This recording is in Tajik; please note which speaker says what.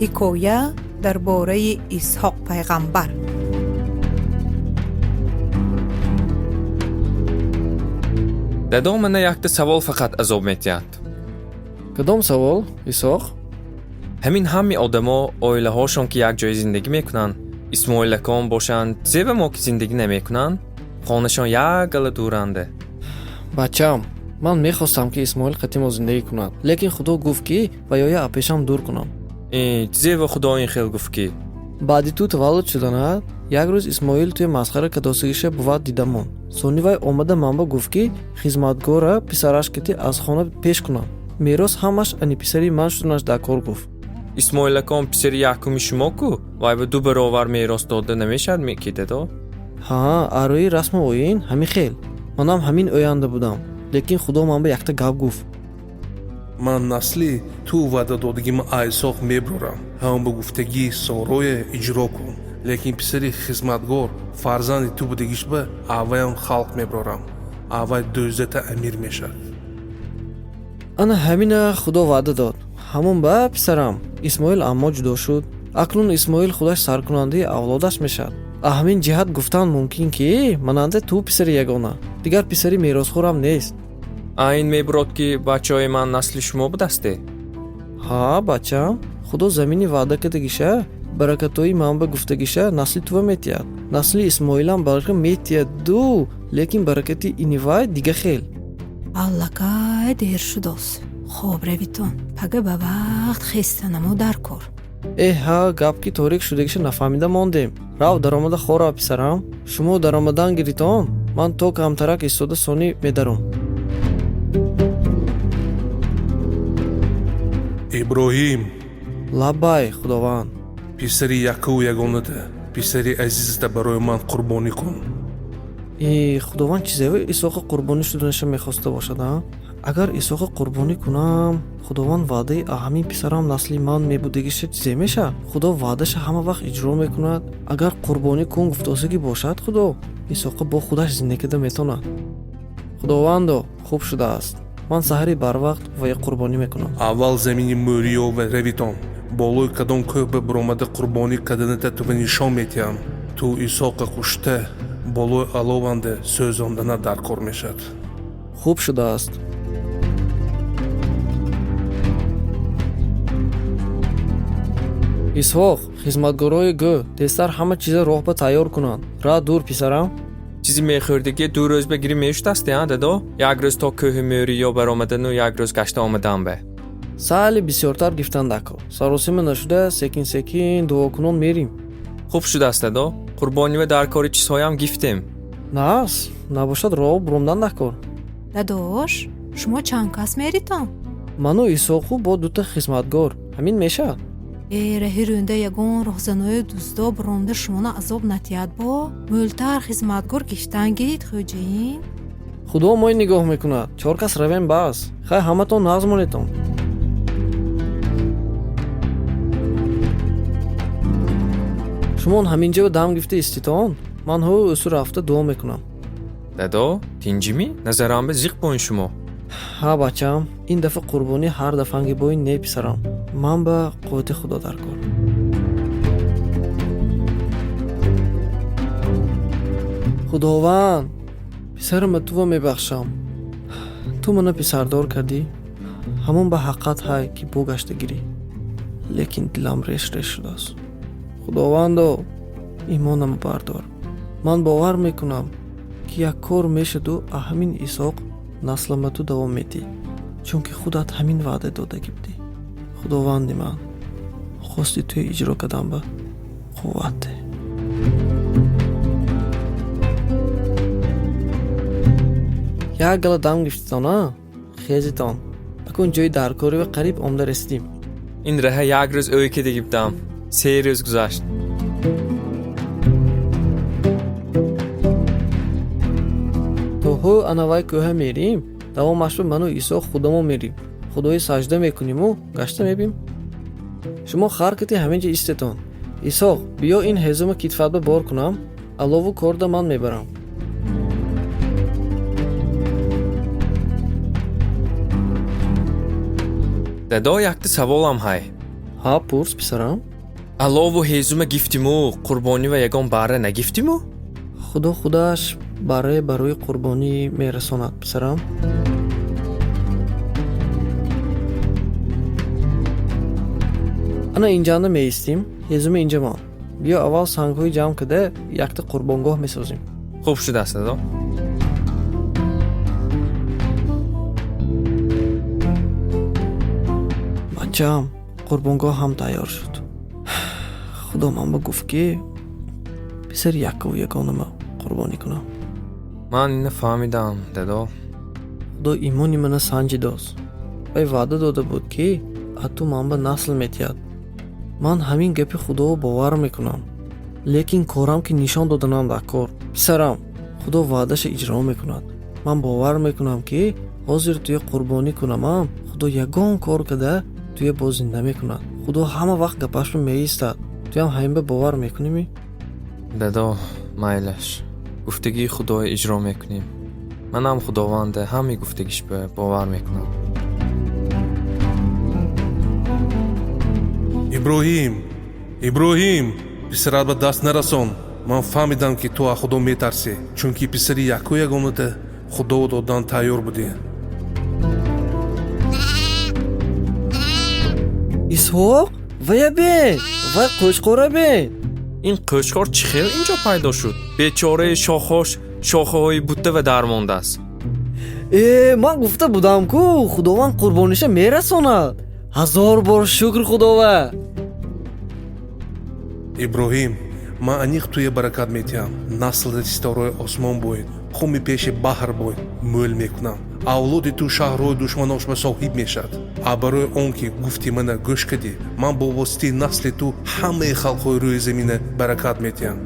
Speaker 1: Ҳикоя дар бораи Исҳоқ пайғамбар.
Speaker 2: Дадо, мана якта савол фақат азоб метиҳад.
Speaker 3: Кадом савол, Исҳоқ?
Speaker 2: Ҳамин ҳамаи одамо оилаҳошон ки якҷоя зиндагӣ мекунанд, исмоилакон бошанд, зеба мо ки зиндагӣ намекунанд, хонашон як гала дуранда.
Speaker 3: Бачаам, ман мехостам, ки Исмоил қати мо зиндагӣ кунад, лекин Худо гуфт, ки ваёя апешам дур кунам.
Speaker 2: Зева Худо ин хел гуфт ки?
Speaker 3: Баъди ту таваллуд шуданат як рӯз Исмоил туи масхара кадосигиша бувад дида монд. Сони вай омада манба гуфт, ки хизматгора писараш кити аз хона пеш кунам, мерос ҳамаш ани писари ман шуданаш дар кор гуфт.
Speaker 2: Исмоилакон писари якуми шумо ку, вай ба ду баровар мерос дода намешавад ки, дадо?
Speaker 3: Ҳа, арои расму оин ҳамин хел. Манам ҳамин оянда будам, лекин Худо ман ба якта гап гуфт.
Speaker 4: Ман насли ту ваъда додагима Исоқ меброрам, ҳамон ба гуфтагии Сорое иҷро кун, лекин писари хизматгор фарзанди ту будагишба авваям халқ меброрам, аввай дӯздата амир мешавад.
Speaker 3: Ана ҳамина Худо ваъда дод. Ҳамон ба писарам Исмоил аммо ҷудо шуд. Акнун Исмоил худаш саркунандаи авлодаш мешавад. Ҳамин ҷиҳат гуфтан мумкин, ки мананде ту писари ягона, дигар писари меросхӯрам нест.
Speaker 2: Айн мебурод, ки бачаҳои ман насли шумо будасте?
Speaker 3: Ҳа, бачаам, Худо замини ваъда кардагиша, баракатҳои ман ба гуфтагиша насли тува метиҳад. Насли Исмоилам барака метиҳаду, лекин баракати инивай дига хел.
Speaker 5: Аллакай дер шудос, хоб равитон, пага ба вақт хестанамо дар кор.
Speaker 3: Эҳ, ҳа, гап ки торик шудагиша нафаҳмида мондем. Рав, даромада хор, писарам. Шумо даромадан гиритон, ман то камтарак истода сонӣ медаром.
Speaker 4: Иброҳим!
Speaker 3: Лаббай, Худованд.
Speaker 4: Писари якуву ягоната, писари азизата барои ман қурбонӣ кун.
Speaker 3: Э, Худованд, чизево Исоқа қурбонӣ шуданаша мехоста бошад, а? Агар Исоқа қурбонӣ кунам, Худованд ваъдаи ҳамин писарам насли ман мебудагиша чизе мешавад? Худо ваъдаша ҳама вақт иҷро мекунад. Агар қурбонӣ кун гуфтосагӣ бошад Худо, Исоқа бо худаш зиндагӣ карда метавонад. Худовандо, хуб шудааст, ман саҳари барвақт вая қурбонӣ мекунам.
Speaker 4: Аввал замини Мӯриё ва равитон, болои кадом кӯҳ ба буромада қурбонӣ карданата тува нишон метиҳам. Ту Исоқа кушта, болои алованда сӯзондана дар кор мешавад.
Speaker 3: Хуб шудааст. Исҳоқ, хизматгорои гӯ, тезтар ҳама чиза роҳ ба тайёр кунанд. Ра дур, писарам.
Speaker 2: Чизи мехӯрдагӣ ду рӯз ба гирӣ мешудасте, а, дадо? Як рӯз то кӯҳи Мӯриё баромадану як рӯз гашта омадан бе.
Speaker 3: Саали бисёртар гирифтан дако, саросима нашуда, секин секин дуокунон мерим.
Speaker 2: Хуб шудааст, дадо, қурбонива дар кори чизҳоям гифтем.
Speaker 3: Нас набошад, роҳ буромдан накор.
Speaker 5: Дадош, шумо чанд кас меритон?
Speaker 3: Ману Исоқу бо дута хизматгор, ҳамин мешавад.
Speaker 5: Э, раҳи рӯнда ягон роҳзанои дуздо буромда шумоно азоб натиҳад, бо мӯлтар хизматгор гифтан гирид, хӯҷаин.
Speaker 3: Худо мои нигоҳ мекунад. Чор кас равем, бас. Хай, ҳаматон нағз монетон. Шумон ҳаминҷо дам гирифта иститон, ман ҳо ӯсу рафта дуо мекунам.
Speaker 2: Дадо, тинҷимӣ? Назарам ба зиқ боин шумо.
Speaker 3: Ҳа, бачаам, ин дафъа қурбонӣ ҳар дафъанги боин не, писарам, ман ба қуввати Худо дар кор. Худованд, писарама тува мебахшам. Ту мана писардор кардӣ, ҳамон ба ҳаққат ҳай, ки бо гашта гирӣ, лекин дилам реш реш шудааст. Худовандо, имонам бардор. Ман бовар мекунам, ки як кор мешаду ҳамин Исоқ наслама ту давом медиҳӣ, чунки худат ҳамин ваъда додагӣ будӣ. Худованди ман, хости туи иҷро кардан ба қувват деҳ. Як гала дам гирифтитон, а хезитон, акун ҷои даркорива қариб омда расидим.
Speaker 2: Ин раҳа як рӯз ӯй кардагӣ будам, се рӯз гузашт.
Speaker 3: То ҳо анавай кӯҳа мерим, давомашро ману Исоқ худамо мерим, худои сажда мекуниму гашта мебим. Шумо харкати ҳамин ҷа истетон. Исоқ, биё, ин ҳезума китфатба бор кунам, алову корда ман мебарам.
Speaker 2: Дадо, якта саволам ҳай.
Speaker 3: Ҳа, пурс, писарам.
Speaker 2: Алову ҳезума гифтиму, қурбонӣ ва ягон барра нагифтиму?
Speaker 3: Худо худаш барре барои қурбонӣ мерасонад, писарам. Ана инҷанда меистим, ҳезума инҷа мон. Биё, аввал сангҳои ҷамъ карда якта қурбонгоҳ месозем.
Speaker 2: Хуб шудааст, дадо.
Speaker 3: Бачаам, қурбонгоҳ ҳам тайёр шуд. Худо ман ба гуфт, ки писари яккаву ягонама қурбонӣ кунам.
Speaker 2: Ман ина фаҳмидам, дадо.
Speaker 3: Худо имони мана санҷидост. Вай ваъда дода буд, ки аз ту ман ба насл метиҳад. Ман ҳамин гапи худоро бовар мекунам, лекин корам ки нишон доданам дар кор. Писарам, худо ваъдаша иҷро мекунад. Ман бовар мекунам, ки ҳозир туя қурбонӣ кунамам, худо ягон кор карда туя боз зинда мекунад. Худо ҳама вақт гапашро меистад. Туям ҳамин ба бовар мекунӣ?
Speaker 2: Дадо, майлаш, гуфтагии худоро иҷро мекунем. Манам худованде ҳамаи гуфтагиш ба бовар мекунам.
Speaker 4: Иброҳим, Иброҳим, писарат ба даст нарасон. Ман фаҳмидам, ки ту аз худо метарсӣ, чунки писари якку ягоната худо додан тайёр будӣ.
Speaker 3: Исҳоқ, вая бен, вай қӯчқора бен.
Speaker 2: Ин қӯчқор чӣ хел инҷо пайдо шуд? Бечораи шохҳош шохаҳои бутта ва дар мондааст.
Speaker 3: Э, ман гуфта будам ку, худованд қурбониша мерасонад. Ҳазор бор шукр худова.
Speaker 4: Иброҳим, ман аниқ туя баракат метиҳам. Наслат ситораи осмон боед, хуми пеши баҳр боед, мӯл мекунам. Авлоди ту шаҳрҳои душманош ба соҳиб мешавад. А барои он ки гуфти мана гӯш кардӣ, ман бо воситаи насли ту ҳамаи халқҳои рӯи замина баракат метиҳам.